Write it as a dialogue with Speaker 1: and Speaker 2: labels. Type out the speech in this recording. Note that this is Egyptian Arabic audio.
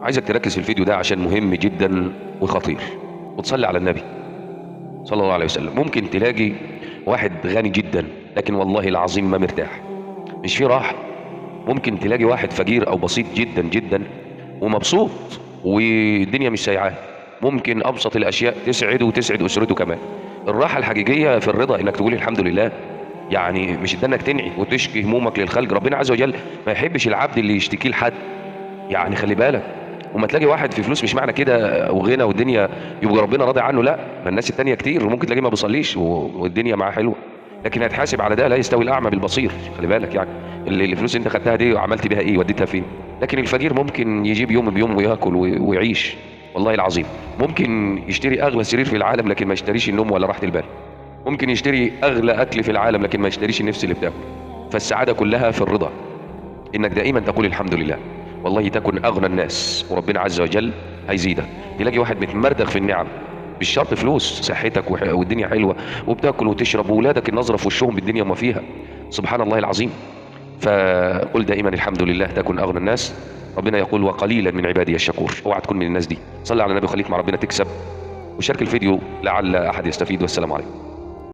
Speaker 1: عايزك تركز في الفيديو ده عشان مهم جدا وخطير، وتصلي على النبي صلى الله عليه وسلم. ممكن تلاقي واحد غني جدا لكن والله العظيم ما مرتاح، مش فيه راحة. ممكن تلاقي واحد فقير او بسيط جدا جدا ومبسوط والدنيا مش سايعاه. ممكن ابسط الاشياء تسعده وتسعد اسرته كمان. الراحة الحقيقية في الرضا، انك تقول الحمد لله. يعني مش ده انك تنعي وتشكي همومك للخلق. ربنا عز وجل ما يحبش العبد اللي يشتكي لحد، يعني خلي بالك. وما تلاقي واحد في فلوس مش معنى كده وغنى والدنيا يبقى ربنا راضي عنه، لا، ما الناس التانية كتير وممكن تلاقيه ما بيصليش والدنيا معاه حلوة، لكن هيتحاسب على ده. لا يستوي الاعمى بالبصير، خلي بالك. يعني الفلوس اللي انت خدتها دي وعملت بيها ايه، وديتها فين؟ لكن الفقير ممكن يجيب يوم بيوم وياكل ويعيش والله العظيم. ممكن يشتري اغلى سرير في العالم لكن ما يشتريش النوم ولا راحة البال. ممكن يشتري اغلى اكل في العالم لكن ما يشتريش النفس اللي بتاكل. فالسعاده كلها في الرضا، انك دائما تقول الحمد لله. والله تكن اغنى الناس وربنا عز وجل هيزيدك. تلاقي واحد متمردغ في النعم، مش شرط فلوس، صحتك والدنيا حلوة وبتاكل وتشرب واولادك النظرة في وشهم بالدنيا وما فيها، سبحان الله العظيم. فقل دائما الحمد لله تكن اغنى الناس. ربنا يقول وقليلا من عبادي الشكور. اوعى تكون من الناس دي. صلي على النبي وخليك مع ربنا تكسب، وشارك الفيديو لعل احد يستفيد. والسلام عليكم.